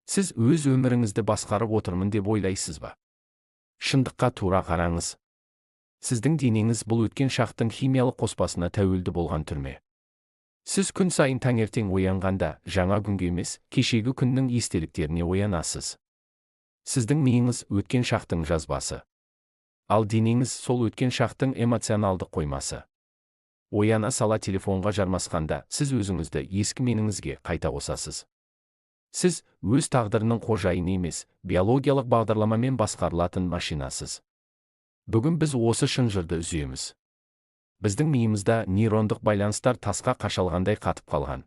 Сіз өз өміріңізді басқарып отырмын деп ойлайсыз ба? Шындыққа тура қараңыз. Сіздің денеңіз – бұл өткен шақтың химиялық қоспасына тәуелді болған түрме. Сіз күн сайын таңертең оянғанда жаңа күнге емес, кешегі күннің естеліктеріне оянасыз. Сіздің миыңыз – өткен шақтың жазбасы, ал денеңіз – сол өткен шақтың эмоционалдық қоймасы. Ояна сала телефонға жармасқанда, сіз өзіңізді ескі меніңізге қайта қосасыз. Сіз өз тағдырының қожайыны емес, биологиялық бағдарламамен басқарылатын машинасыз. Бүгін біз осы шынжырды үземіз. Біздің миымызда нейрондық байланыстар тасқа қашалғандай қатып қалған.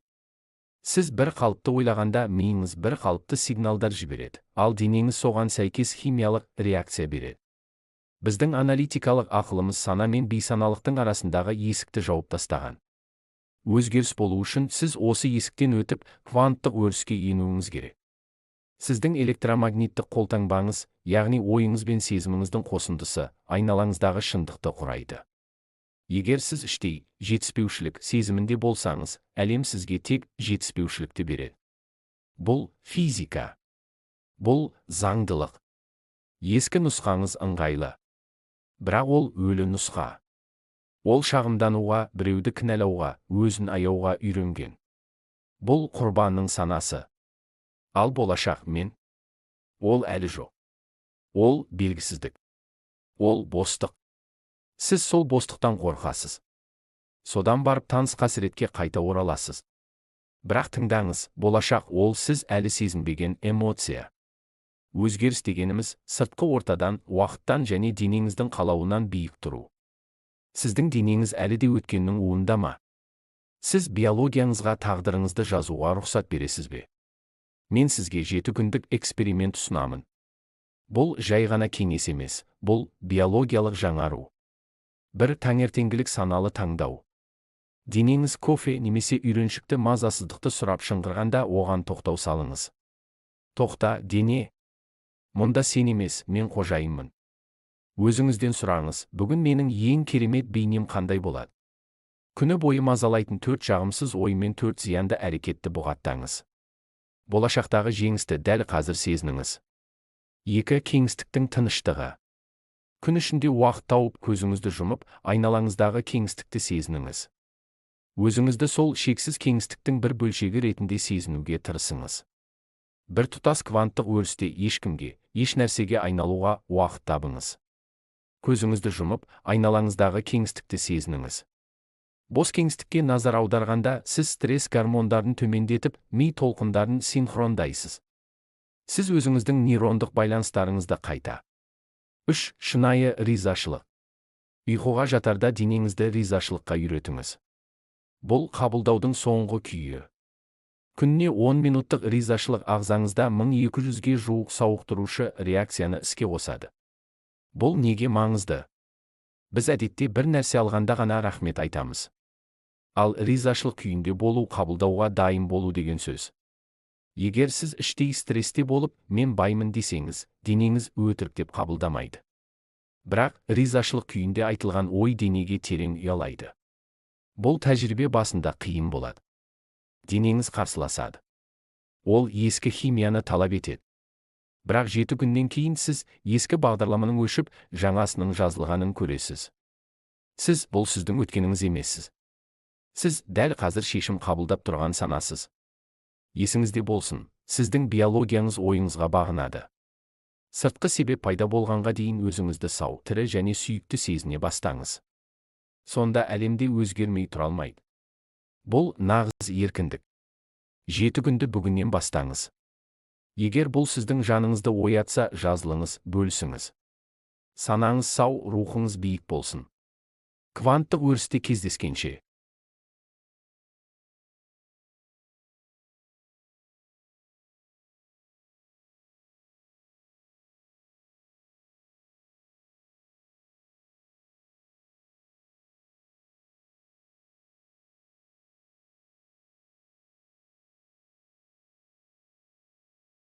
Сіз бір қалыпты ойлағанда, миыңыз бір қалыпты сигналдар жібереді, ал денеңіз соған сәйкес химиялық реакция береді. Біздің аналитикалық ақылымыз сана мен бейсаналықтың арасындағы есікті жауып тастаған. Өзгеріс болу үшін сіз осы есіктен өтіп, кванттық өріске енуіңіз керек. Сіздің электромагниттік қолтаңбаңыз, яғни ойыңыз бен сезіміңіздің қосындысы, айналаңыздағы шындықты құрайды. Егер сіз іштей жетіспеушілік сезімінде болсаңыз, әлем сізге тек жетіспеушілікті береді. Бұл – физика. Бұл – заңдылық. Ескі нұсқаңыз ыңғайлы, бірақ ол өлі нұсқа. Ол шағымдануға, біреуді кінәлауға, өзін аяуға үйренген. Бұл – құрбанның санасы. Ал болашақ мен, ол әлі жоқ. Ол – белгісіздік. Ол – бостық. Сіз сол бостықтан қорқасыз. Содан барып таныс қасіретке қайта ораласыз. Бірақ тыңдаңыз: болашақ – ол сіз әлі сезінбеген эмоция. Өзгеріс дегеніміз – сыртқы ортадан, уақыттан және денеңіздің қалауынан биік тұру. Сіздің денеңіз әлі де өткеннің уында ма? Сіз биологияңызға тағдырыңызды жазуға рұқсат бересіз бе? Мен сізге 7 күндік эксперимент ұсынамын. Бұл жай ғана кеңес емес, бұл – биологиялық жаңару. Бір таңертеңгілік саналы таңдау. Денеңіз кофе немесе үйреншікті мазасыздықты сұрап шыңғырғанда, оған тоқтау салыңыз. Тоқта, дене! Мұнда сен емес, мен қожайынмын. Өзіңізден сұраңыз: бүгін менің ең керемет бейнем қандай болады? Күні бойы мазалайтын төрт жағымсыз ой мен төрт зиянды әрекетті бұғаттаңыз. Болашақтағы жеңісті дәл қазір сезініңіз. Екі: кеңістіктің тыныштығы. Күн ішінде уақыт тауып, көзіңізді жұмып, айналаңыздағы кеңістікті сезініңіз. Өзіңізді сол шексіз кеңістіктің бір бөлшегі ретінде сезінуге тырысыңыз. Бір тұтас кванттық өрісте ешкімге, еш нәрсеге айналуға уақыт табыңыз. Көзіңізді жұмып, айналаңыздағы кеңістікті сезініңіз. Бос кеңістікке назар аударғанда, сіз стресс гормондарын төмендетіп, ми толқындарын синхрондайсыз. Сіз өзіңіздің нейрондық байланыстарыңызды қайта. Үш: шынайы ризашылық. Ұйқыға жатарда денеңізді ризашылыққа үйретіңіз. Бұл – қабылдаудың соңғы күйі. Күніне 10 минуттық ризашылық ағзаңызда 1200-ге жуық сауықтырушы реакцияны іске қосады. Бұл неге маңызды? Біз әдетте бір нәрсе алғанда ғана рахмет айтамыз. Ал ризашылық күйінде болу – қабылдауға дайын болу деген сөз. Егер сіз іштей стрессте болып, «мен баймын» десеңіз, денеңіз өтірік деп қабылдамайды. Бірақ ризашылық күйінде айтылған ой денеге терең ұялайды. Бұл тәжірибе басында қиын болады. Денеңіз қарсыласады. Ол ескі химияны талап етеді. Бірақ 7 күннен кейін сіз ескі бағдарламаның өшіп, жаңасының жазылғанын көресіз. Сіз – бұл сіздің өткеніңіз емессіз. Сіз – дәл қазір шешім қабылдап тұрған санасыз. Есіңізде болсын: сіздің биологияңыз ойыңызға бағынады. Сыртқы себеп пайда болғанға дейін өзіңізді сау, тірі және сүйікті сезіне бастаңыз. Сонда әлемде өзгермей тұра алмайды. Бұл – нағыз еркіндік. 7 күнді бүгіннен бастаңыз. Егер бұл сіздің жаныңызды оятса, жазылыңыз, бөлісіңіз. Санаңыз сау, рухыңыз биік болсын. Кванттық өрісте кездескенше!